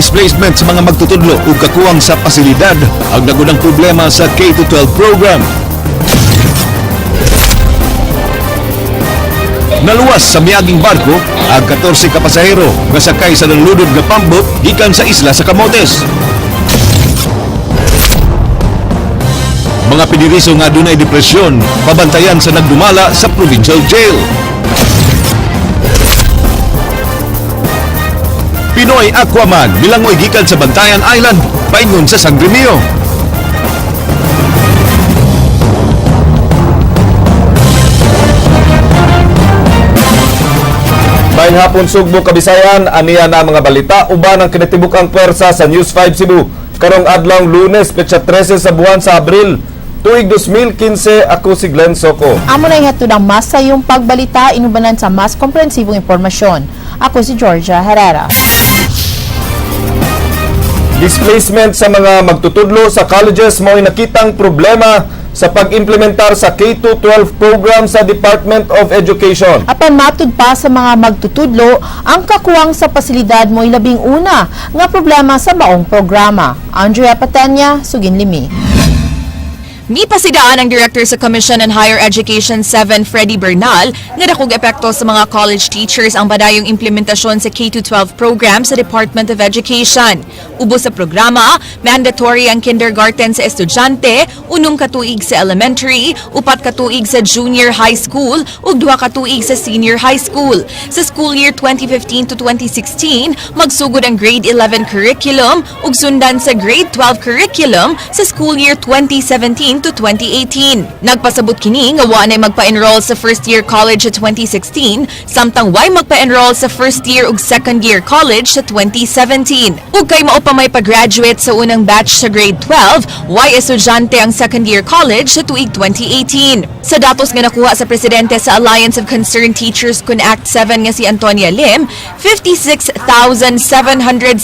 Displacement sa mga magtutudlo ug kakuwang sa pasilidad ang nagunang problema sa K-12 program. Naluwas sa miaging barko ang 14 ka pasahero nga sakay sa nanludod nga pambot gikan sa isla sa Camotes. Mga piniriso nga adunay depresyon pabantayan sa nagdumala sa provincial jail. Pinoy Aquaman milangoy gikan sa Bantayan Island paingon sa Sangre Mio. Maayong hapon, Sugbo, Kabisayan, aniya na mga balita uban ang kinatibuk-ang pwersa sa News 5 Cebu. Karong adlaw Lunes, petsa 13 sa buwan sa Abril, tuig 2015, ako si Glenn Soco. Amo na ihatod ang mas sayong pagbalita inubanan sa mas komprehensibong impormasyon. Ako si Georgia Herrera. Displacement sa mga magtutudlo sa colleges mao'y nakitang problema sa pag-implementar sa K-12 program sa Department of Education. Apan matud pa sa mga magtutudlo, ang kakuwang sa pasilidad mo'y labing una nga problema sa maong programa. Andrea Patenya, Sugin Limi. Mipasidaan ang director sa Commission on Higher Education 7, Freddie Bernal, nga dakog epekto sa mga college teachers ang padayong implementasyon sa K-12 program sa Department of Education. Ubos sa programa, mandatory ang kindergarten sa estudyante, 6 ka tuig sa elementary, 4 ka tuig sa junior high school, ug 2 ka tuig sa senior high school. Sa school year 2015 to 2016, magsugod ang grade 11 curriculum ug sundan sa grade 12 curriculum sa school year 2017 to 2018. Nagpasabot kini nga wa nay magpa-enroll sa first year college sa 2016, samtang way magpa-enroll sa first year ug second year college sa 2017. Ug kay mao pa may pag-graduate sa unang batch sa grade 12, way estudyante ang second year college sa tuig 2018. Sa datos nga nakuha sa presidente sa Alliance of Concerned Teachers kun Act 7 nga si Antonia Lim, 56,771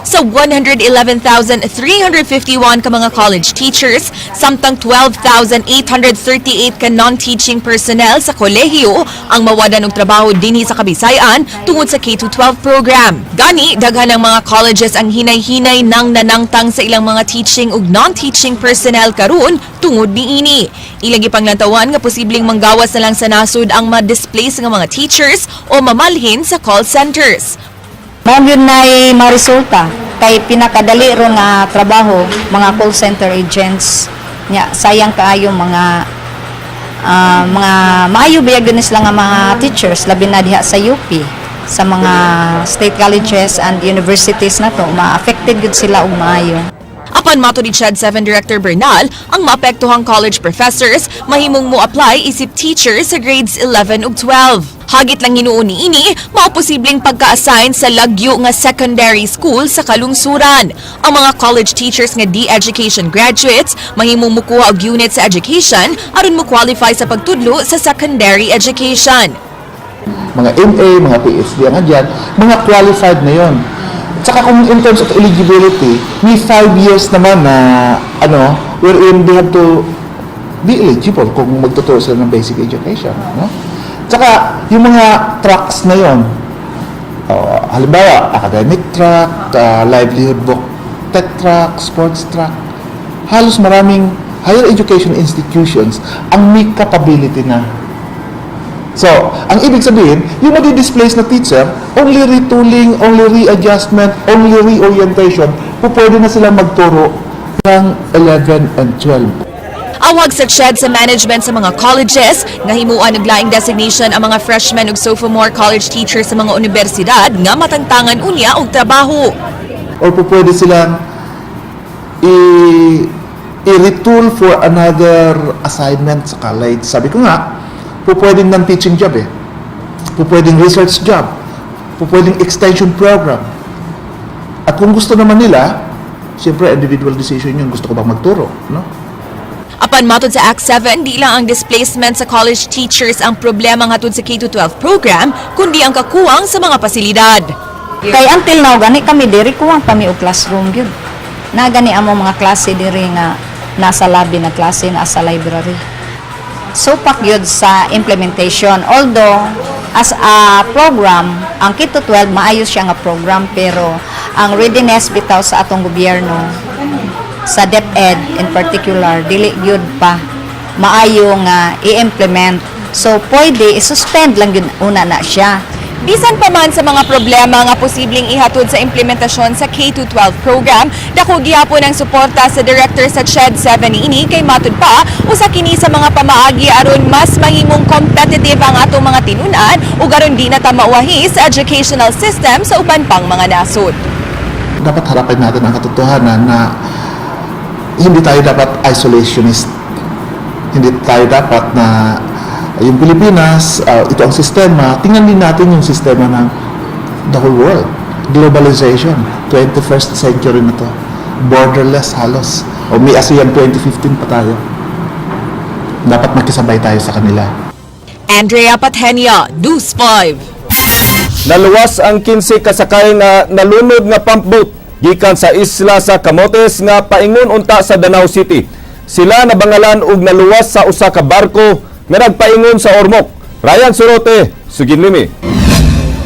sa 111,351 ka mga college teachers, samtang 12,838 ka non-teaching personnel sa kolehiyo ang mawadan og trabaho dinhi sa Kabisayan tungod sa K-12 program. Gani, daghan ng mga colleges ang hinay-hinay nang nanangtang sa ilang mga teaching ug non-teaching personnel karon tungod niini. Ilang gipanglantawan nga posibleng manggawas na lang sa nasod ang ma-displace nga mga teachers o mamalhin sa call centers. Mao gyud nay maresulta kay pinakadali ron nga trabaho mga call center agents nya. Sayang kaayo mga maayo biya gyud ni sila nga mga teachers, labi na diha sa UP, sa mga state colleges and universities na to, ma-affected gyud sila og maayo. Apan mato ni CHED 7 Director Bernal, ang maapektuhang college professors mahimong mo apply isip teachers sa grades 11 ug 12. Hagit lang hinuon niini, mao posibleng pagka-assign sa lagyo nga secondary school sa kalungsuran. Ang mga college teachers nga D-Education graduates mahimong mukuha og unit sa education aron mo qualify sa pagtudlo sa secondary education. Mga MA, mga PhD ang andyan, mga qualified na yon. Tsaka kung in terms of eligibility, may 5 years naman na ano, wherein they have to be eligible kung magtuturo sila ng basic education. No? Tsaka yung mga tracks na yon, oh, halimbawa, academic track, livelihood book, tech track, sports track, halos maraming higher education institutions ang may capability na. So, ang ibig sabihin, yung madi-displace na teacher, only retooling, only readjustment, only reorientation, pupwede na silang magturo ng 11 and 12. Awag sa CHED sa management sa mga colleges nga himuan og laing designation ang mga freshmen ug sophomore college teachers sa mga universidad nga matangtangan unya og trabaho. Or pupwede silang i-retool for another assignment sa college. Sabi ko nga, pupwedeng non-teaching job eh. Pupwedeng research job. Pupwedeng extension program. At kung gusto naman nila, siyempre individual decision yun, gusto ko bang magturo, no? Apan matod sa Act 7, di lang ang displacement sa college teachers ang problema ngatod sa K-12 program, kundi ang kakuwang sa mga pasilidad. Kay until now gani kami diri, kuwang pa mi og classroom gyud na. Gani amo mga klase diri nga nasa lobby na klase, nasa library. Supak gyud sa implementation. Although as a program ang K-12, maayo siya nga program, pero Ang readiness bitaw sa atong gobyerno, sa DepEd in particular, dili gyud pa maayo nga i-implement. So pwede i-suspend lang gyud una na siya. Bisan pa man sa mga problema nga posibleng ihatod sa implementasyon sa K-12 program, dako gihapon ang suporta sa director sa CHED 7 niini kay matud pa usa kini sa mga pamaagi aron mas mahimong competitive ang atong mga tinun-an ug aron di na ta mauwahi sa educational system sa uban pang mga nasod. Dapat harapin natin ang katotohanan na hindi tayo dapat isolationist. Hindi tayo dapat na yung Pilipinas, ito ang sistema, tingnan din natin yung sistema ng the whole world. Globalization, 21st century na to. Borderless halos. O may ASEAN 2015 pa tayo. Dapat makisabay tayo sa kanila. Andrea Patenia, News 5. Naluwas ang 15 kasakay nga nalunod nga pumpboat gikan sa isla sa Camotes nga paingon unta sa Danao City. Sila nabangalan og naluwas sa usa ka barko nga nagpaingon sa Ormoc. Ryan Sorote, Suginlimi.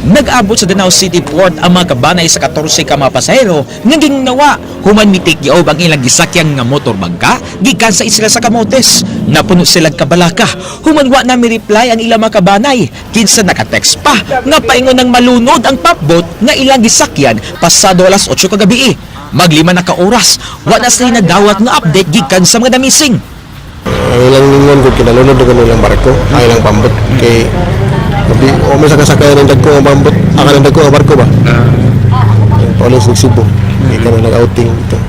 Nag-abot sa Danao City Port ang mga kabanay sa 14 ka mga pasahero nga gingnawa human mitikyaob ang ilang gisakyang nga motor bangka gikan sa isla sa Camotes. Napuno silang kabalaka human wa na mi-reply ang ilang mga kabanay, kinsa naka-text pa nga paingon ng malunod ang pumpboat nga ilang gisakyan pasado alas 8 kagabi. Maglima na ka oras, wa na sila nadawat nga update gikan sa mga namising. Ang ilang ningon kung kinalunod na ganun ilang barko, ang ilang pambot. Kay, gabi, o may sakasakay ng dagko ang pambot, ang ng dagko ang barko ba? Paulo sa Cebu. Kay kanang nag-outing dito.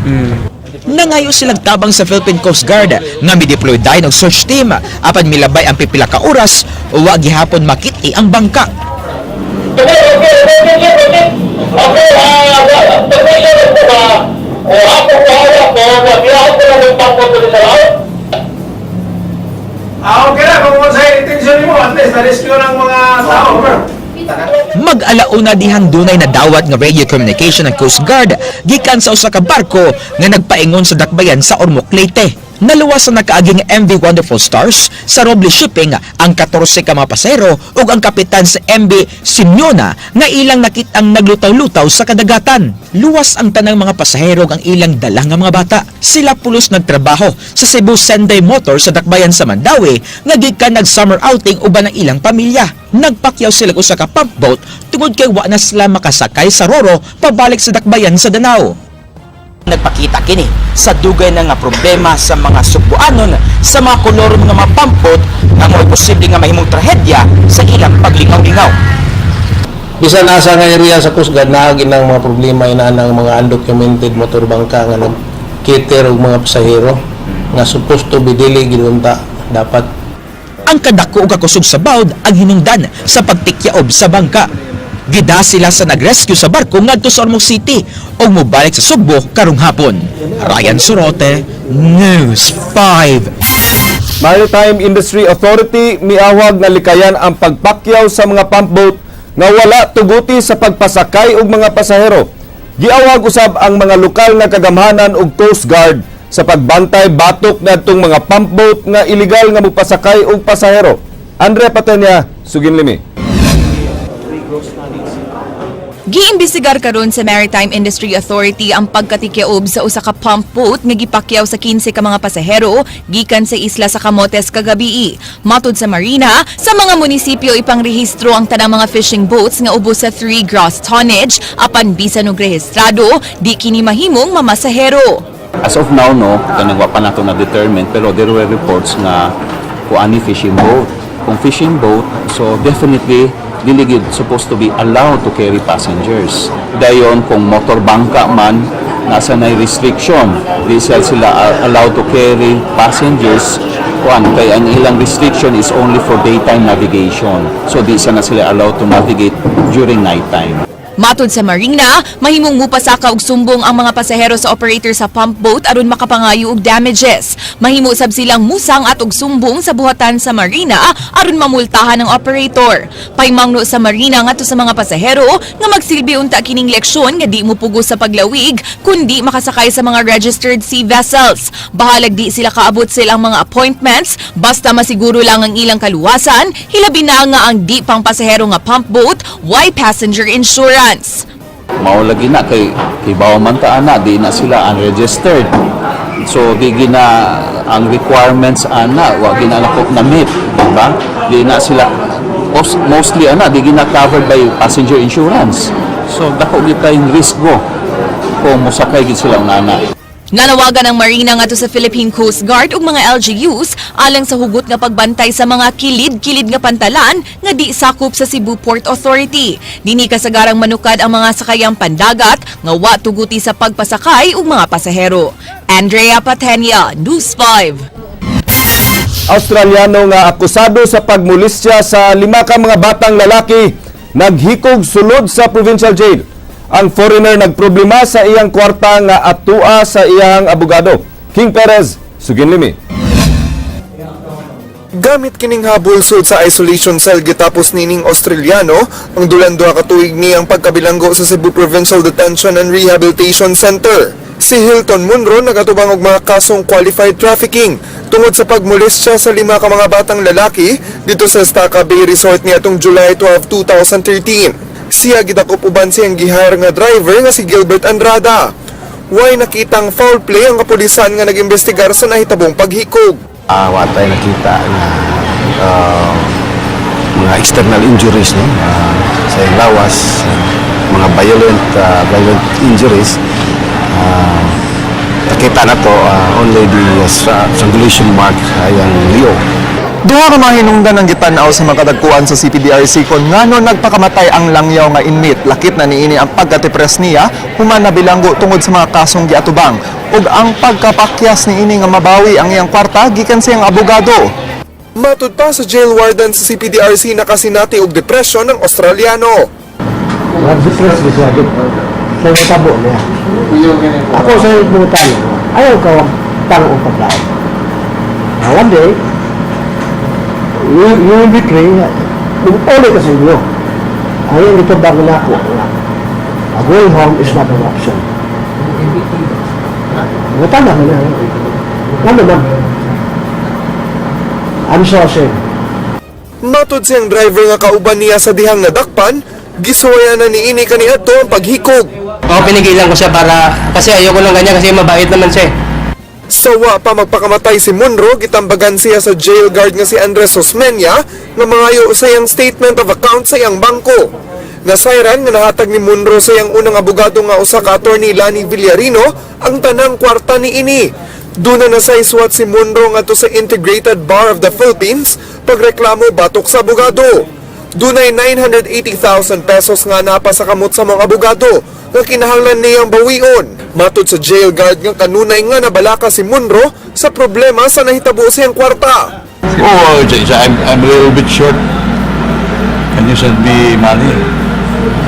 Nangayo silang tabang sa Philippine Coast Guard nga mideploy dayon og search team apan milabay ang pipila ka oras, wa gihapon makit-i ang bangka. Okay. Ah, okay na. Kung sa intention mo, at least na-rescue ng mga tao, bro. Mag-alauna dihang dunay nadawat nga radio communication ng Coast Guard gikan sa usa ka barko nga nagpaingon sa dakbayan sa Ormoc, Leyte. Naluwas sa nakaaging MV Wonderful Stars sa Roble Shipping ang 14 ka mga pasahero ug ang kapitan sa MV Simeona nga ilang nakit-ang naglutaw-lutaw sa kadagatan. Luwas ang tanang mga pasahero ug ang ilang dala nga mga bata. Sila pulos nagtrabaho sa Cebu Senday Motor sa dakbayan sa Mandaue nga gikan nag summer outing uban ang ilang pamilya. Nagpakyaw sila og usa ka pump boat tungod kay wa na sila makasakay sa Roro pabalik sa dakbayan sa Danao. Nagpakita kini sa dugay na nga problema sa mga Sugbuanon sa mga kolor nga mga pumpboat nga mo'y posible nga mahimong trahedya sa ilang paglingaw-lingaw. Bisan asa nga area sa Coast Guard, naagi ng mga problema ina ng mga undocumented motor bangka nga nag-cater og mga pasahero nga supposed to be dili gid unta dapat. Ang kadako ug kakusog sa bawd ang hinungdan sa pagtikyaob sa bangka. Gida sila sa nag-rescue sa barko ngadto sa Ormoc City ug mobalik sa Sugbo karong hapon. Ryan Sorote, News 5. Maritime Industry Authority miawag na likayan ang pagpakyaw sa mga pumpboat nga wala tuguti sa pagpasakay og mga pasahero. Giawag usab ang mga lokal nga kagamhanan ug Coast Guard sa pagbantay batok ngadtong mga pumpboat nga illegal nga mopasakay og pasahero. Andrea Patenya, Suginlimi. Giimbestigar karon sa Maritime Industry Authority ang pagkatikyaob sa usa ka pump boat nga gipakyaw sa 15 ka mga pasahero gikan sa isla sa Camotes kagabii. Matod sa Marina, sa mga munisipyo ipangrehistro ang tanang mga fishing boats nga ubos sa 3 gross tonnage apan bisan og rehistrado, di kini mahimong mamasahero. As of now, no, kanang wa pa nato na determine, pero there were reports nga kuani, fishing boat. Kung fishing boat, so definitely dili gyud supposed to be allowed to carry passengers. Dayon kung motor bangka man, nasa na restriction. Di sila allowed to carry passengers kuan kay ang ilang restriction is only for daytime navigation. So di sana sila allowed to navigate during nighttime. Matod sa Marina, mahimong mupasaka og sumbong ang mga pasahero sa operator sa pump boat aron makapangayo og damages. Mahimo sab silang musang at og sumbong sa buhatan sa Marina aron mamultahan ang operator. Paimangno sa Marina ngadto sa mga pasahero nga magsilbi unta kining leksyon nga di mo pugos sa paglawig kundi makasakay sa mga registered sea vessels. Bahalag di sila kaabot sa ilang mga appointments, basta masiguro lang ang ilang kaluwasan, hilabi na nga ang di pang pasahero nga pump boat, way passenger insurance. Mao lagi na kay kibaw man ta ana, di na sila unregistered. So di gina ang requirements ana, wa gina na na meet, di ba? Di na sila mostly ana di gina covered by passenger insurance. So dako gyud kayong risgo kung mosakay gid sila ana. Nanawagan ang Marina ngadto sa Philippine Coast Guard ug mga LGUs alang sa hugot nga pagbantay sa mga kilid-kilid nga pantalan nga di sakop sa Cebu Port Authority. Dini kasagarang manukad ang mga sakayang pandagat nga wa tuguti sa pagpasakay ug mga pasahero. Andrea Patenia, News 5. Australiano nga akusado sa pagmolestya sa lima ka mga batang lalaki naghikog sulod sa provincial jail. Ang foreigner nagproblema sa iyang kwarta nga atua sa iyang abogado. King Perez, suginlimi. Gamit kining habol sud sa isolation cell gitapos nining Australiano ang dulan 2 ka tuig niyang pagkabilanggo sa Cebu Provincial Detention and Rehabilitation Center. Si Hilton Munro nagatubang og mga kasong qualified trafficking tungod sa pagmolestya sa lima ka mga batang lalaki dito sa Staka Bay Resort niadtong July 12, 2013. Siya gidakop uban siyang gihire nga driver nga si Gilbert Andrada. Way nakitang foul play ang kapulisan nga nag-imbestigar sa nahitabong paghikog. Wa tay nakita nga mga external injuries, no, sa iyang lawas, mga violent injuries. Nakita na to only the strangulation mark sa iyang liog. Duha ka mga hinungdan ang gitan-aw sa mga kadagkuan sa CPDRC kon ngano nagpakamatay ang langyaw nga inmate. Lakip na niini ang pagka-depress niya human nabilanggo tungod sa mga kasong giatubang ug ang pagkapakyas niini nga mabawi ang iyang kwarta gikan sa iyang abogado. Matud pa sa jail warden sa CPDRC, nakasinati og depression ng Australiano. Nag-depress ko siya. Sa natabo niya. Ako sa butan, ayaw ka tang og paglaot. One day, you will be free. Uli ka sa inyo. Ayaw ito bago na ako. Going home is not an option. Butan na na. Ano man? I'm so ashamed. Matud siyang driver nga kauban niya sa dihang nadakpan, gisuwayan na niini kaniadto ang paghikog. Oo, pinigilan ko siya para, kasi ayoko ng ganyan kasi mabait naman siya eh. Sa wa pa magpakamatay si Munro, gitambagan siya sa jail guard nga si Andres Osmeña nga mangayo sa iyang statement of account sa iyang bangko. Nasayran nga nahatag ni Munro sa iyang unang abogado nga usa ka attorney Lani Villarino ang tanang kwarta niini. Duna na sa iswat si Munro ngadto sa Integrated Bar of the Philippines pagreklamo batok sa abogado. Dunay 980,000 pesos nga napa sa kamot sa mga abogado nga kinahanglan niyang bawion. Matud sa jail guard nga kanunay nga nabalaka si Munro sa problema sa nahitabo siyang kwarta. Oh, I'm a little bit short. Can you send me money?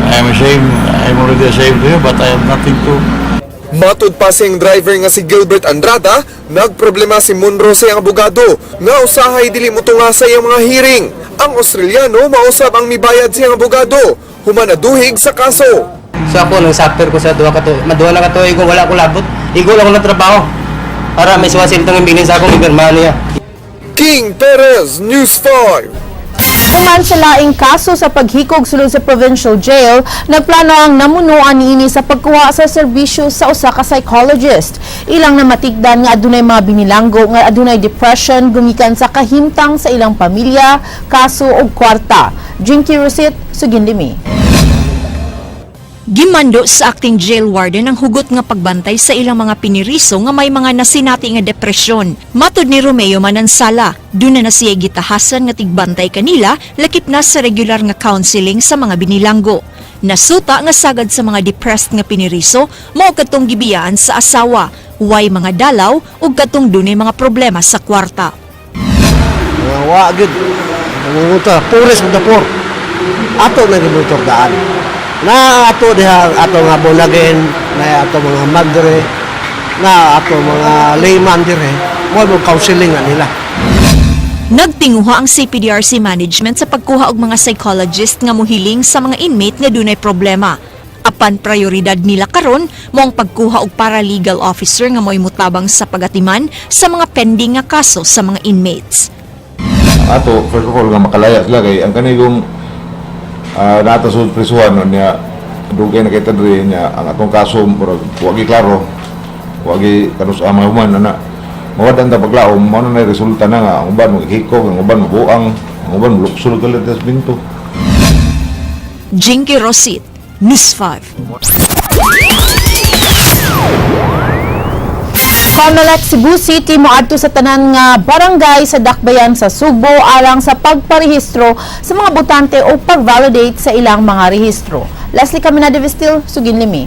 I'm ashamed. I'm already ashamed to you, but I have nothing to. Matud pa siyang driver nga si Gilbert Andrada, nagproblema si Munro sa iyang abogado nga usahay dili motunga sa iyang mga hearing. Ang Australiano mausab ang mibayad siyang abogado, human naduhig sa kaso. So ako, nang-suffer ko sa 2 na katuig kung wala ko labot. Igo lang ako ng trabaho. Para may suwasil itong imbilin sa akong ipirmahan niya. King Perez, News 5. Human sa laing kaso sa paghikog sulod sa provincial jail, nagplano ang namunuan niini sa pagkuha sa serbisyo sa usa ka psychologist. Ilang namatigdan nga adunay mga binilanggo nga adunay depression gumikan sa kahimtang sa ilang pamilya, kaso ug kwarta. Jinky Rosit, suginlimi. Gimando sa acting jail warden ang hugot nga pagbantay sa ilang mga piniriso nga may mga nasinati nga depresyon. Matud ni Romeo Manansala, duna na siya gitahasan nga tigbantay kanila lakip na sa regular nga counseling sa mga binilanggo. Nasuta nga sagad sa mga depressed nga piniriso mao katong gibiyaan sa asawa, way mga dalaw ug katong dunay mga problema sa kwarta. Wa gid. Nangunguta, poorest of the poor. Ato na gibutor daan. Na ato diha ato nga born again, na ato mga madre, na ato mga layman dire, mo mo counseling nga nila. Nagtinguha ang CPDRC management sa pagkuha og mga psychologist nga muhiling sa mga inmate nga dunay problema. Apan prioridad nila karon mo ang pagkuha og paralegal officer nga mo'y mutabang sa pagatiman sa mga pending nga kaso sa mga inmates. Ato, first of all, nga makalaya sila kay ang kanigong nata sa prisuhan no niya. Dugay na kita diri nya ang atong kaso murag wa gi klaro. Wa gi kanus mahuman ana. Mawadan ta paglaom mao na resulta na nga ang uban maghikog, ang uban mabuang, ang uban moluksol kalit sa binto. Jinky Rosit, News 5. Comelec Cebu City moadto sa tanan nga barangay sa Dakbayan sa Sugbo alang sa pagparehistro sa mga botante o pag-validate sa ilang mga rehistro. Leslie Caminada Vestil, Sugin Limi.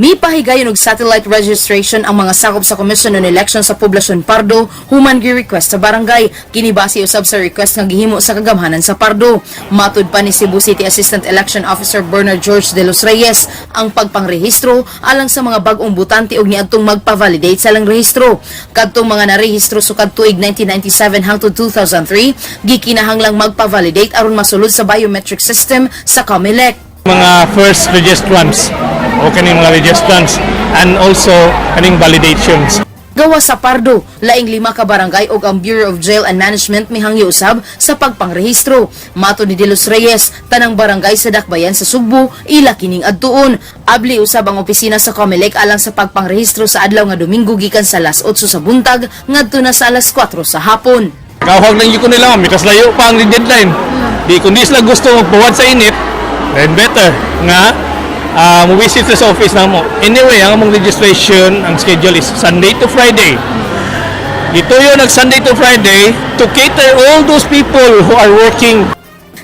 Mipahigayon og satellite registration ang mga sakop sa Commission on Elections sa Poblasyon Pardo human gi-request sa barangay. Kini base usab sa request nga gihimo sa kagamhanan sa Pardo. Matud pa ni Cebu City Assistant Election Officer Bernard George de los Reyes ang pagpangrehistro alang sa mga bag-ong botante og niadtong magpa-validate sa ilang rehistro. Kadtong mga narehistro sukad tuig 1997 hangtod 2003 gikinahanglang magpa-validate aron masulod sa biometric system sa COMELEC. Mga first registrants o kaning mga registrants and also kaning validations. Gawas sa Pardo, laing lima ka barangay ug ang Bureau of Jail and Management mihangyo usab sa pagpangrehistro. Mato ni De Los Reyes, tanang barangay sa Dakbayan sa Sugbo ila kining adtuon. Abli usab ang opisina sa COMELEC alang sa pagpangrehistro sa adlaw nga Domingo gikan sa alas 8 sa buntag ngadto na sa alas 4 sa hapon. Kawhag lang yun ko nila ma'am because layo pa ang deadline. Di kung di sila gusto magpuwad sa init, then better nga mo-visit sa office na mo. Anyway, ang among registration, ang schedule is Sunday to Friday. Gituyo nag Sunday to Friday to cater all those people who are working.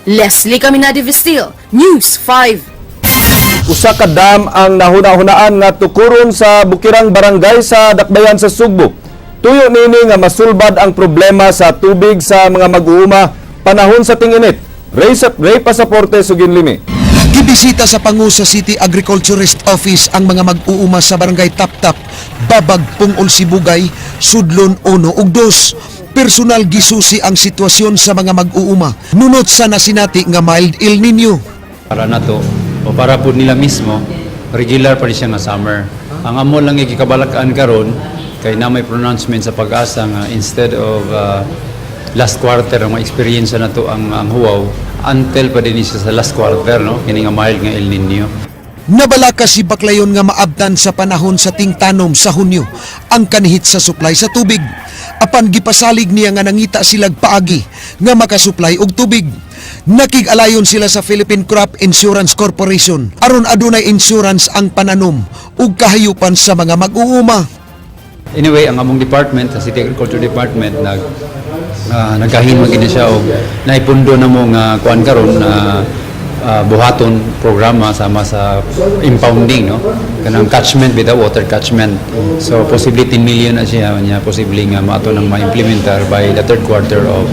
Leslie Caminade Vestil, News 5. Usa ka dam ang nahuna-hunaan nga tukuron sa Bukirang Barangay sa Dakbayan sa Sugbo. Tuyo nini nga masulbad ang problema sa tubig sa mga mag-uuma panahon sa ting-init. Ray Pasaporte, Sugin Limi. Gibisita sa Pangusa City Agriculturist Office ang mga mag-uuma sa Barangay Taptap, Babag, Pungol, Sibugay, Sudlon 1 ug 2. Personal gisusi ang sitwasyon sa mga mag-uuma. Nunot sa nasinati nga mild El Nino. Para nato o para po nila mismo, regular pa rin siya nga summer. Ang amo lang gikabalakaan karon kay na may pronouncement sa PAGASA nga instead of last quarter ang ma-experience na to ang huwaw until pa din siya sa last quarter, no, kini nga mild nga El Nino. Nabalaka si Baclayon nga maabtan sa panahon sa tingtanom sa Hunyo ang kanhit sa supply sa tubig. Apan gipasalig niya nga nangita silag paagi nga makasupply og tubig. Nakig-alayon sila sa Philippine Crop Insurance Corporation aron adunay insurance ang pananom ug kahayupan sa mga mag-uuma. Anyway, ang among department, sa City Agriculture Department, nagkahin man gid siya og naipundo na mo nga kuan karon na buhaton programa sama sa impounding, no, kanang catchment with the water catchment. So possibly 10 million na siya niya, posible nga maato nang ma-implementar by the third quarter of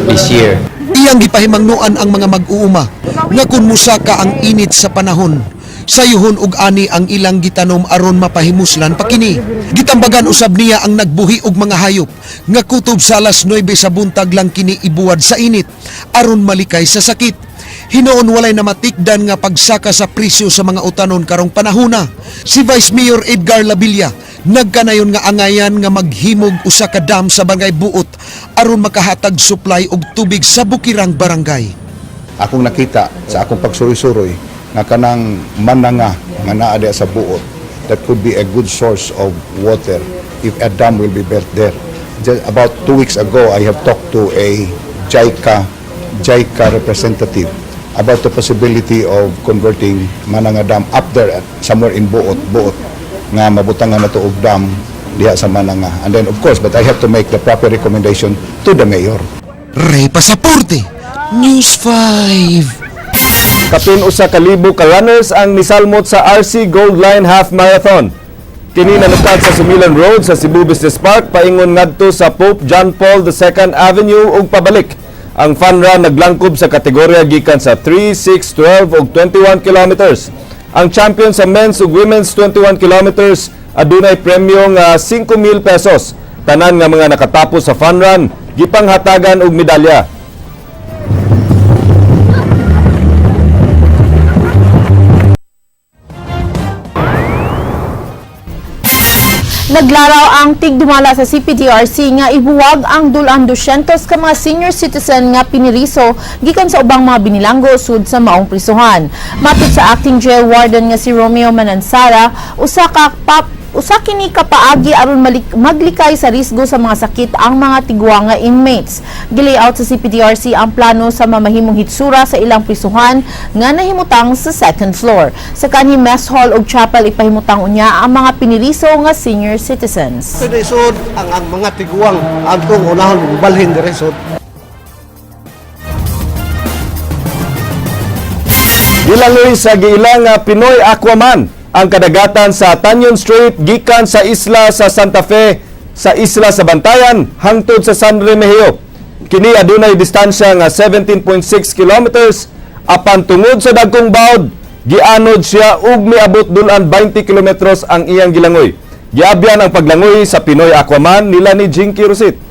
this year. Iyang gipahimangnoan ang mga mag-uuma nga kung musaka ang init sa panahon, sayuhon og ani ang ilang gitanom aron mapahimuslan pa kini. Gitambagan usab niya ang nagbuhi og mga hayop nga kutob sa alas 9 sa buntag lang kini ibuwad sa init aron malikay sa sakit. Hinuon walay namatikdan nga pagsaka sa presyo sa mga utanon karong panahona. Si Vice Mayor Edgar Labilla nagkanayon nga angayan nga maghimog usa ka dam sa Barangay Buot aron makahatag supply og tubig sa Bukirang Barangay. Akong nakita sa akong pagsuroy-suroy nga kanang Mananga nga naa diha sa Buot, that could be a good source of water if a dam will be built there. Just about 2 weeks ago, I have talked to a JICA representative about the possibility of converting Mananga Dam up there at somewhere in Buot nga mabutangan na to og dam diha sa Mananga. And then of course, but I have to make the proper recommendation to the mayor. Ray Pasaporte, News 5. Kapin 1,000 ka runners ang nisalmot sa RC Gold Line Half Marathon. Kini nanukad sa Sumilan Road sa Cebu Business Park paingon ngadto sa Pope John Paul II Avenue ug pabalik. Ang fun run naglangkob sa kategorya gikan sa 3, 6, 12 ug 21 kilometers. Ang champion sa men's ug women's 21 kilometers adunay premyo nga 5,000 pesos. Tanan nga mga nakatapos sa fun run gipanghatagan og medalya. Naglaraw ang tigdumala sa CPDRC nga ibuwag ang dulan 200 ka mga senior citizen nga piniriso gikan sa ubang mga binilanggo sud sa maong prisuhan. Matud sa acting jail warden nga si Romeo Manansara, usa kini ka paagi aron maglikay sa risgo sa mga sakit ang mga tigwa nga inmates. Gilayout sa CPDRC ang plano sa mamahimong hitsura sa ilang prisuhan nga nahimutang sa second floor. Sa kanhi mess hall ug chapel ipahimutang unya ang mga piniriso nga senior citizens. Sa sud ang mga tiguang antong unahon balhin dire sud. Gilangoy sa giilang nga Pinoy Aquaman ang kadagatan sa Tañon Strait gikan sa isla sa Santa Fe sa isla sa Bantayan hangtod sa San Remigio. Kini adunay distansya nga 17.6 kilometers, apan tungod sa dagkong bawd, gianod siya ug miabot dulan 20 kilometros ang iyang gilangoy. Giabyan ang paglangoy sa Pinoy Aquaman nila ni Jinky Rosit.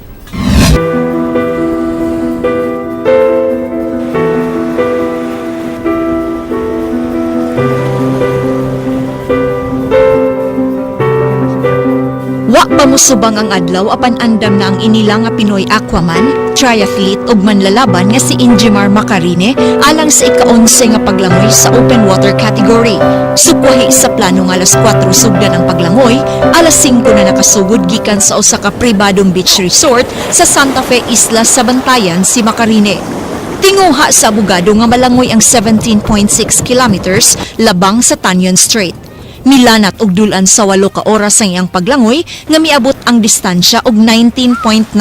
Wa pa musubang ang adlaw apan andam na ang inila nga Pinoy Aquaman, triathlete ug manlalaban nga si Ingemar Macarine alang sa ika-11 nga paglangoy sa open water category. Sukwahi sa plano nga alas 4 sugdan ang paglangoy, alas 5 na nakasugod gikan sa usa ka pribadong beach resort sa Santa Fe Isla sa Bantayan si Macarine. Tinguha sa abogado nga malangoy ang 17.6 kilometers labang sa Tañon Strait. Milanat og dulan sa 8 ka oras ang iyang paglangoy nga miabot ang distansya og 19.99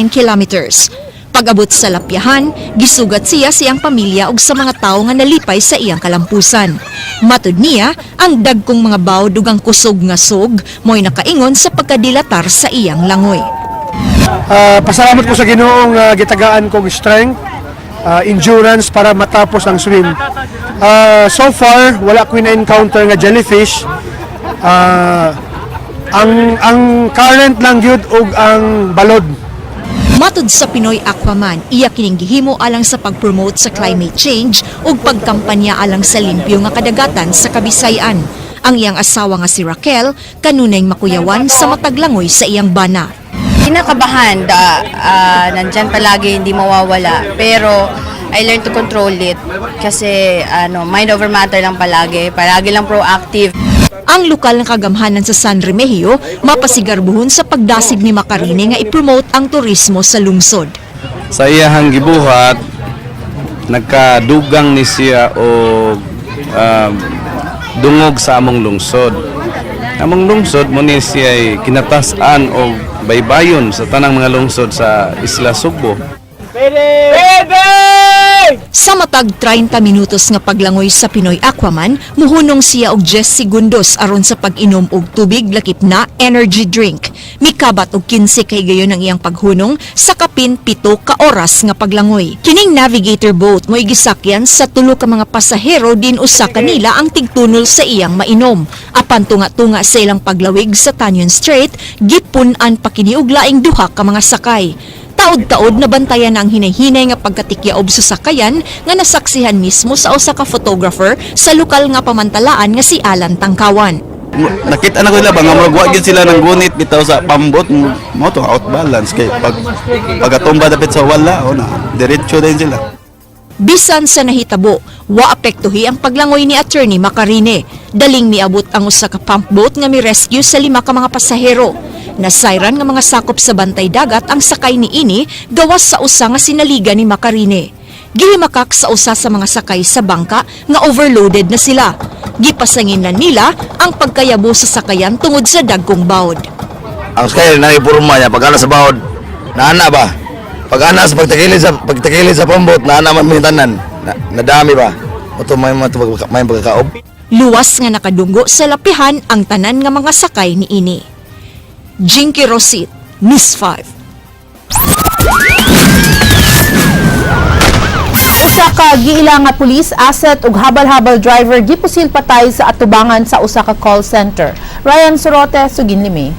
kilometers. Pag-abot sa lapyahan, gisugat siya sa iyang pamilya ug sa mga tawo nga nalipay sa iyang kalampusan. Matud niya, ang dagkong mga bawd ug ang kusog nga sog mo'y nakaingon sa pagkadilatar sa iyang langoy. Pasalamat ko sa Ginoong gitagaan kong strength, endurance para matapos ang swim. So far, wala ko na-encounter nga jellyfish. Ang current lang gyud ug ang balod. Matud sa Pinoy Aquaman, iya kining gihimo alang sa pag-promote sa climate change ug pagkampanya alang sa limpyo nga kadagatan sa Kabisayan. Ang iyang asawa nga si Raquel kanunay makuyawan sa mataglangoy sa iyang bana. Kinakabahan, da, nandyan palagi, hindi mawawala. Pero I learned to control it kasi ano, mind over matter lang palagi. Palagi lang proactive. Ang lokal nga kagamhanan sa San Remigio mapasigarbuhon sa pagdasig ni Macarine nga ipromote ang turismo sa lungsod. Sa iyahang gibuhat, nagkadugang ni siya og dungog sa among lungsod. Among lungsod mo ni siya kinatas-an og baybayon sa tanang mga lungsod sa Isla Sugbo. Sa matag 30 minutos nga paglangoy sa Pinoy Aquaman, muhunong siya og 10 segundos aron sa pag-inom og tubig lakip na energy drink. Mikabat og 15 kahigayon ang iyang paghunong sa kapin 7 ka oras nga paglangoy. Kining navigator boat mo'y gisakyan sa tulo ka mga pasahero din usa kanila ang tigtunol sa iyang mainom. Apan tunga-tunga sa ilang paglawig sa Tañon Strait, gipun-an pa kini og laing duha ka mga sakay. Taod-taod na bantayan ang hinay-hinay nga pagkatikyaob sa sakayan nga nasaksihan mismo sa usa ka photographer sa lokal nga pamantalaan nga si Alan Tangkawan. Nakita na ko nila ba nga murag wa gyud sila nang gunit bitaw sa pambot mo to out balance kay pag pagatumba dapit sa wala o na diretso din sila. Bisan sa nahitabo, wa apektuhi ang paglangoy ni Attorney Macarine. Daling miabot ang usa ka pump boat nga mi-rescue sa lima ka mga pasahero. Nasayran nga mga sakop sa bantay dagat ang sakay ni ini gawas sa usa nga sinaligan ni Macarine. Gihimakak sa usa sa mga sakay sa bangka nga overloaded na sila. Gipasanginan nila ang pagkayabo sa sakayan tungod sa dagkong bawd. Ang sakay na porma niya pag ana sa bawod, naana ba? Pag ana sa pagtakilid sa pambot, naana man may tanan. Na, nadami ba? Oto may mga may pagkakaob. Luwas nga nakadunggo sa lapihan ang tanan nga mga sakay ni ini. Jinky Rosit, News 5. Usa ka giila nga police asset ug habal-habal driver gipusil patay sa atubangan sa usa ka call center. Ryan Sorote, sugin limi.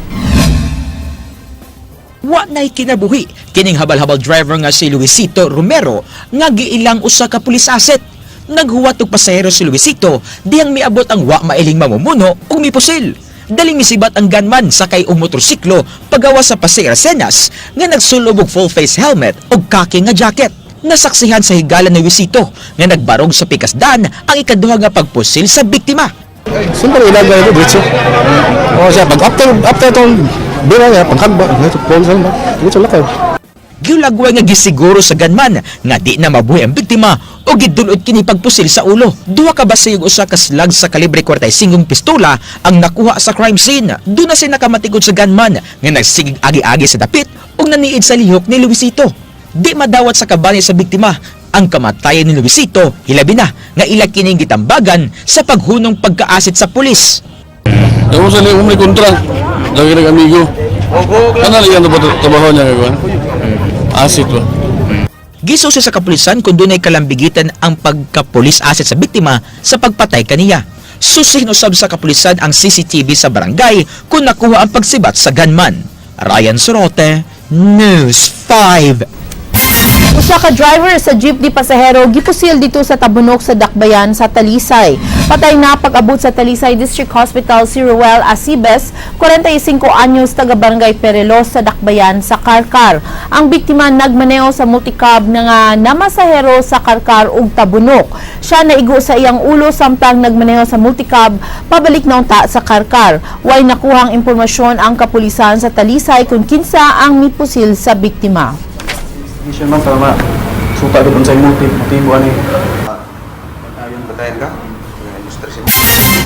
Wa na'y kinabuhi kining habal-habal driver nga si Luisito Romero nga giilang usa ka pulis asset. Naghuwat og pasahero si Luisito dihang miabot ang wa mailing mamumuno ug mipusil. Dali misibat ang gunman sakay og motorsiklo pagawa sa Pasay Arsenas nga nagsulob og full face helmet ug khaki nga jacket. Nasaksihan sa higala ni Luisito nga nagbarog sa pikasdan ang ikaduha nga pagpusil sa biktima. Siyempre ilagay ito diretso. O siya pag after after itong bira niya pagkagba ito phone sa diretso lakaw. Giulagway nga gisiguro sa gunman nga di na mabuhi ang biktima o gidulot kini pagpusil sa ulo. Duha ka basig ug usa ka slag sa kalibre 45 pistola ang nakuha sa crime scene. Doon na siya nakamatikod sa gunman nga nagsigig agi-agi sa dapit ug naniid sa lihok ni Luisito. Di madawat sa kabani sa biktima ang kamatayan ni Luisito, hilabi na nga ila kining gitambagan sa paghunong pagkaasit sa pulis. Ako sa liyo may kontra. Lagi nag amigo. Ano lang yan trabaho niya gagawin? Asit ba? Gisusi sa kapulisan kung dunay kalambigitan ang pagkapulis asset sa biktima sa pagpatay kaniya. Susihin usab sa kapulisan ang CCTV sa barangay kung nakuha ang pagsibat sa gunman. Ryan Sorote, News 5. Usa ka driver sa jeepney pasahero gipusil dito sa Tabunok sa Dakbayan sa Talisay. Patay na pag-abot sa Talisay District Hospital si Ruel Acibes, 45 anyos, taga Barangay Perelos sa Dakbayan sa Karkar. Ang biktima nagmaneho sa multicab na nga namasahero sa Karkar ug Tabunok. Siya naigo sa iyang ulo samtang nagmaneho sa multicab pabalik na unta sa Karkar. Way nakuhang impormasyon ang kapulisan sa Talisay kung kinsa ang mipusil sa biktima. Hindi man para suta doon sa motive, motibo ani.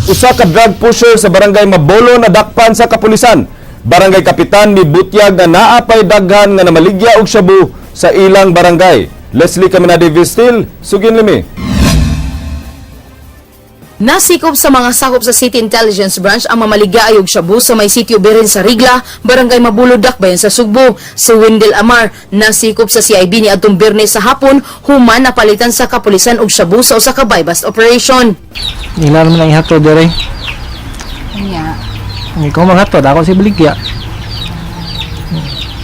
Usa ka drug pusher sa barangay Mabolo na dakpan sa kapulisan. Barangay kapitan ni butyag na naa pay daghan nga namaligya og shabu sa ilang barangay. Leslie Caminade Vistil, sugin limi. Nasikop sa mga sakop sa City Intelligence Branch ang mamaligya og shabu sa may sitio Birin sa Rigla, Barangay Mabulo, Dakbayan sa Sugbo. Si Wendell Amar nasikop sa CIB ni adtong Biyernes sa hapon human napalitan sa kapulisan og shabu sa usa ka buy-bust operation. Ila naman ang ihatod dire. Nya. Ikaw maghatod, ako si baligya.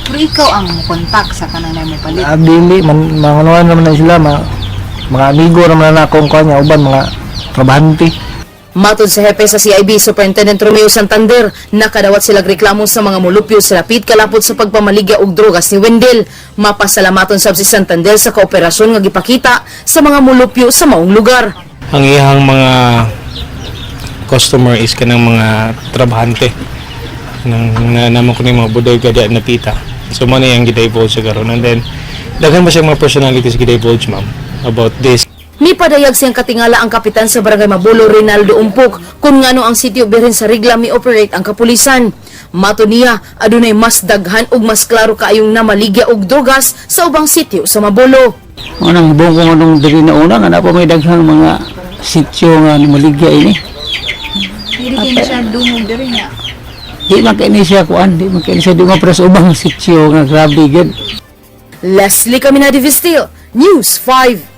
Pero ikaw ang kontak sa kanang mo palit. Ah, dili man mga ano naman na sila, mga amigo naman na akong kuan niya uban mga trabahante. Matod sa hepe sa CIB, Superintendent Romeo Santander, nakadawat sila reklamo sa mga mulupyo sa lapit kalapot sa pagpamaligya og drogas ni Wendell. Mapasalamaton sab si Santander sa kooperasyon nga gipakita sa mga mulupyo sa maong lugar. Ang iyang mga customer is kanang mga trabahante nang na namo ko ni mga bodega di na pita. So mo na yung gidivulge sa karon, and then daghan ba siyang mga personalities gidivulge, ma'am, about this. Mipadayag siyang katingala ang kapitan sa Barangay Mabulo, Rinaldo Umpok, kung ngano ang sitio Birin sa Rigla mi-operate ang kapulisan. Mato niya, adunay mas daghan ug mas klaro kaayong namaligya og drogas sa ubang sitio sa Mabolo. Anong buong kung anong diri na una nga na pa may daghang mga sityo nga maligya ini. Dili kini siya dungog diri nga. Di man kay ni siya kuan, di man kay ni siya dungog pero sa ubang sityo nga grabe gyud. Leslie Caminade Vistil, News 5.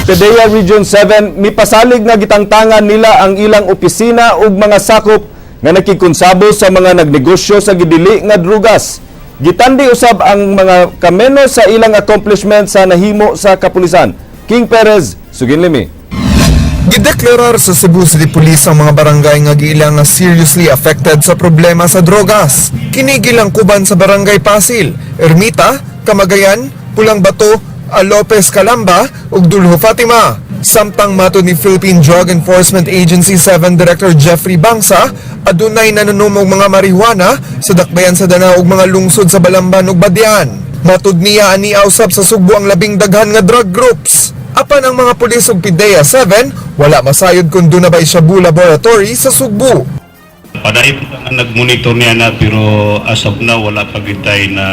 PDEA Region 7 mipasalig nga gitangtangan nila ang ilang opisina ug mga sakop nga nakikonsabo sa mga nagnegosyo sa gidili nga drugas. Gitandi usab ang mga kameno sa ilang accomplishment sa nahimo sa kapulisan. King Perez, sugin limi. Gideklarar sa Cebu City Police ang mga barangay nga giila nga seriously affected sa problema sa drogas. Kini gilangkuban sa Barangay Pasil, Ermita, Kamagayan, Pulang Bato, Lopez Calamba ug Duljo Fatima. Samtang matod ni Philippine Drug Enforcement Agency 7 Director Jeffrey Bangsa, adunay nanunom og mga marijuana sa dakbayan sa Danao ug mga lungsod sa Balamban ug Badian. Matud niya, ani usab sa Sugbo ang labing daghan nga drug groups. Apan ang mga pulis ug PDEA 7 wala masayod kung duna ba shabu laboratory sa Sugbo. Padayon nga nag-monitor niya na, pero as of now wala pa gitay na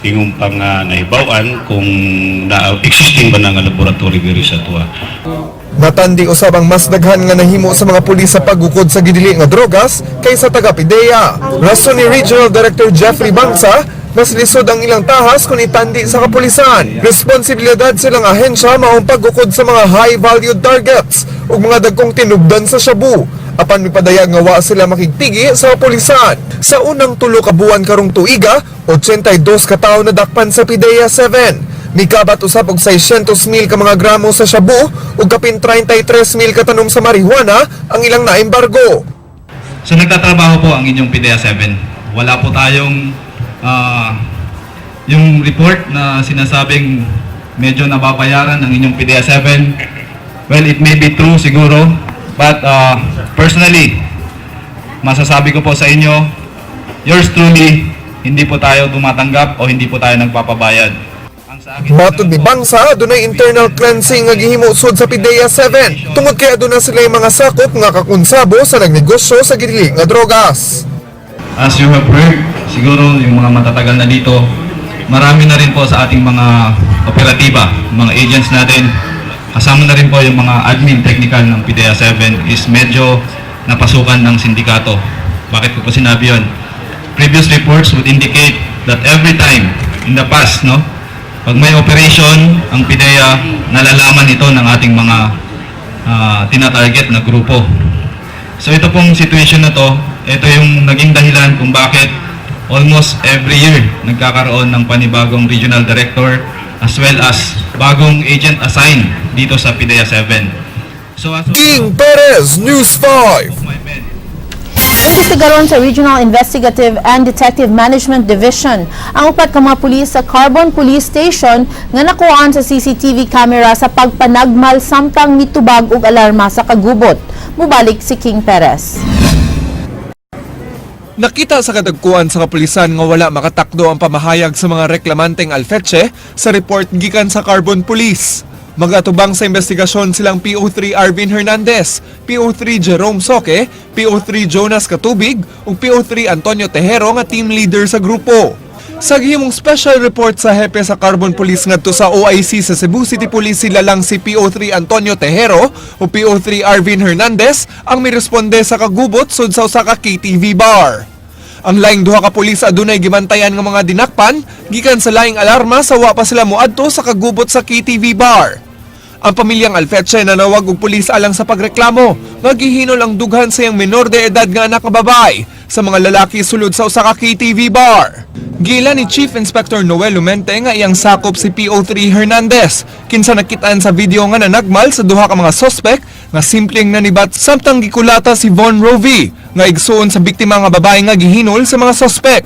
ingong pang nahibaw-an kung na existing ba na nga laboratory diri sa tuwa. Natandi usab ang mas daghan nga nahimo sa mga pulis sa paggukod sa gidili nga drogas kaysa taga PDEA. Rason ni Regional Director Jeffrey Bangsa, mas lisod ang ilang tahas kung itandi sa kapulisan. Responsibilidad silang ahensya maong paggukod sa mga high-value targets ug mga dagkong tinubdan sa shabu. Apan mipadayag nga wa sila makigtigi sa kapulisan. Sa unang 3 ka buwan karong tuiga, 82 ka tawo nadakpan sa PDEA 7. Mikabat usab og 600 mil ka mga gramo sa shabu ug kapin 33 mil ka tanom sa marijuana ang ilang naembargo. So nagtatrabaho po ang inyong PDEA 7. Wala po tayong yung report na sinasabing medyo nababayaran ang inyong PDEA 7. Well, it may be true siguro, but personally, masasabi ko po sa inyo, yours truly, hindi po tayo tumatanggap o hindi po tayo nagpapabayad. Matod ni Bangsa, dunay internal cleansing nga gihimo sud sa PDEA 7 tungod kay aduna sila mga sakop nga kakonsabo sa nagnegosyo sa gidili nga drogas. As you have heard, siguro yung mga matatagal na dito, marami na rin po sa ating mga operatiba, mga agents natin, kasama na rin po yung mga admin technical ng PDEA 7 is medyo napasukan ng sindikato. Bakit ko po sinabi yun? Previous reports would indicate that every time in the past, no, pag may operation, ang PDEA, nalalaman ito ng ating mga tinatarget na grupo. So ito pong situation na to, ito yung naging dahilan kung bakit almost every year nagkakaroon ng panibagong regional director as well as bagong agent assigned dito sa PDEA 7. So as King Perez, News 5. Imbestigaron sa Regional Investigative and Detective Management Division ang upat ka mga pulis sa Carbon Police Station nga nakuhaan sa CCTV camera sa pagpanagmal samtang mitubag og alarma sa kagubot. Mubalik si King Perez. Nakita sa kadagkuan sa kapulisan nga wala makatakdo ang pamahayag sa mga reklamanteng Alfeche sa report gikan sa Carbon Police. Magatubang sa investigasyon silang PO3 Arvin Hernandez, PO3 Jerome Soque, PO3 Jonas Katubig ug PO3 Antonio Tejero nga team leader sa grupo. Sa gihimong special report sa hepe sa Carbon Police ngadto sa OIC sa Cebu City Police, sila lang si PO3 Antonio Tejero o PO3 Arvin Hernandez ang miresponde sa kagubot sud sa usa ka KTV bar. Ang laing duha ka pulis adunay gibantayan nga mga dinakpan gikan sa laing alarma sa wa pa sila moadto sa kagubot sa KTV bar. Ang pamilyang Alfeche nanawag og pulis alang sa pagreklamo nga gihinol ang dughan sa iyang menor de edad nga anak nga babae sa mga lalaki sulod sa usa ka KTV bar. Gila ni Chief Inspector Noel Lumente nga iyang sakop si PO3 Hernandez kinsa nakitaan sa video nga nanagmal sa duha ka mga suspect nga simpleng nanibat samtang gikulata si Von Rovi nga igsuon sa biktima nga babae nga gihinol sa mga suspect.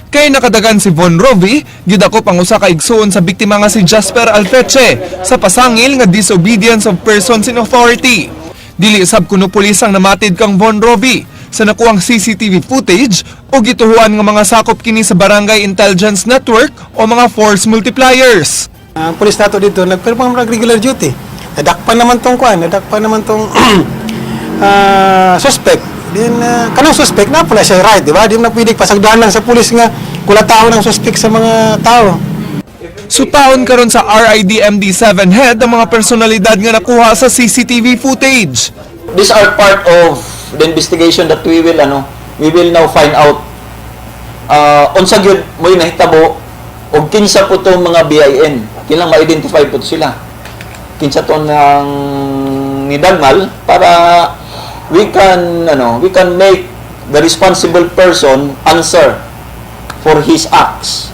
Kay nakadagan si Von Rovi, gidakop ang usa ka igsuon sa biktima nga si Jasper Alfeche sa pasangil nga disobedience of persons in authority. Dili sab kuno pulis ang namatid kang Von Rovi sa nakuang CCTV footage o gituhuan nga mga sakop kini sa Barangay Intelligence Network o mga force multipliers. Ang pulis nato dito, nagperform ng regular duty. Nadakpan naman tong kuan, nadakpan naman tong suspect. Then kanang suspect na pala siya right, di ba? Di mo na pwede pasagdahan lang sa pulis nga kulataon ng suspect sa mga tao. Sutaon karon sa RID MD7 head ang mga personalidad nga nakuha sa CCTV footage. These are part of the investigation that we will ano, we will now find out unsa gyud mo'y nahitabo og kinsa po tong mga BIN. Kinahanglan ma-identify po to sila. Kinsa to nang nidagmal para we can ano, we can make the responsible person answer for his acts.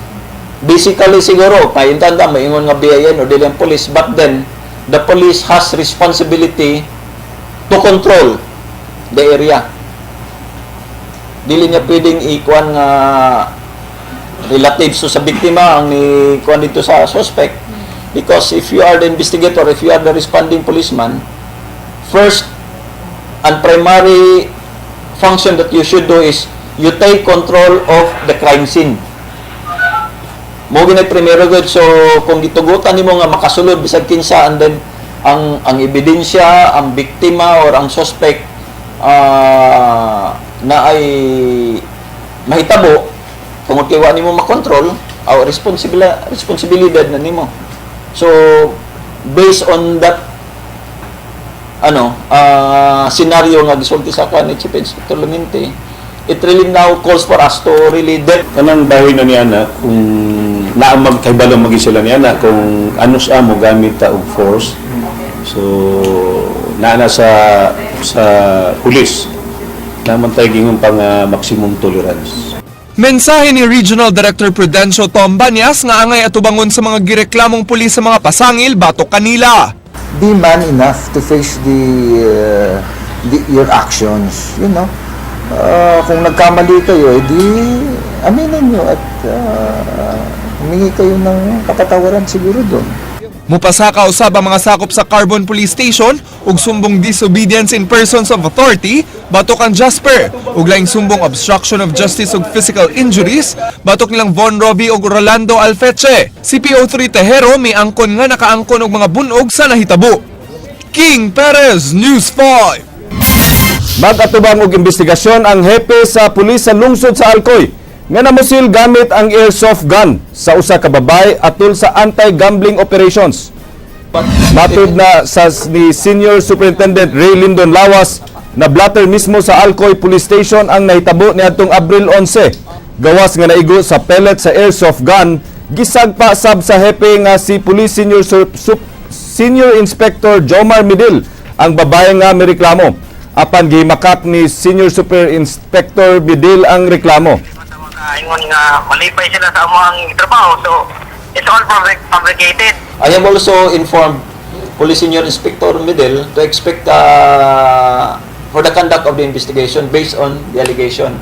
Basically siguro, paintanda maingon nga BIN o dili ang police, but then the police has responsibility to control the area. Dili niya pwedeng ikuan nga relatives to sa biktima ang ni kuan dito sa suspect, because if you are the investigator, if you are the responding policeman, first and primary function that you should do is you take control of the crime scene. Mo ginay primero gud. So kung gitugutan nimo nga makasulod bisag kinsa and then ang ebidensya, ang biktima or ang suspect na ay mahitabo tungod kay wa nimo makontrol aw responsibilidad na nimo. So based on that ano scenario nga gisulti sa ni Chief Inspector Lumente, it really now calls for us to really Kanang bahin na niya na kung naamag kahibalo magi sila niya na kung ano sa mo gamit ta og force. So naa na sa pulis naman tayo gingon pang maximum tolerance. Mensahe ni Regional Director Prudencio Tom Banyas nga angay atubangon sa mga gireklamong pulis sa mga pasangil batok kanila. Be man enough to face the your actions. Kung nagkamali kayo, edi aminin nyo at humingi kayo ng kapatawaran siguro doon. Mupasaka usab ang mga sakop sa Carbon Police Station ug sumbong disobedience in persons of authority batok ang Jasper ug laing sumbong obstruction of justice ug physical injuries batok nilang Von Robbie ug Rolando Alfeche. Si PO3 Tejero miangkon nga nakaangkon og mga bunog sa nahitabo. King Perez, News 5. Mag-atubang og investigasyon ang hepe sa pulis sa lungsod sa Alcoy nga namusil gamit ang airsoft gun sa usa ka babae atol sa anti-gambling operations. Matud na sa ni Senior Superintendent Ray Lindon Lawas na blatter mismo sa Alcoy Police Station ang nahitabo niadtong Abril 11. Gawas nga naigo sa pellet sa airsoft gun, gisagpa sab sa hepe nga si Police Senior Inspector Jomar Midil ang babae nga mireklamo. Apan gimakak ni Senior Super Inspector Midil ang reklamo. Ingon nga malipay sila sa among trabaho, so it's all fabricated. I have also informed Police Senior Inspector Midel to expect for the conduct of the investigation based on the allegation.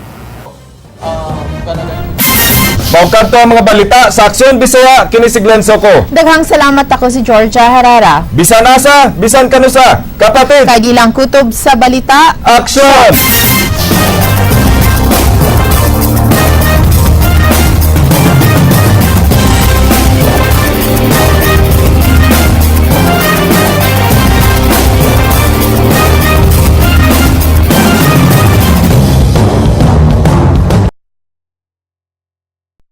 Mao kadto ang mga balita sa Aksyon Bisaya, kini si Glenn Soco. Daghang salamat, ako si Georgia Herrera. Bisan asa, bisan kanusa, kapatid. Kag ilang kutob sa balita. Aksyon!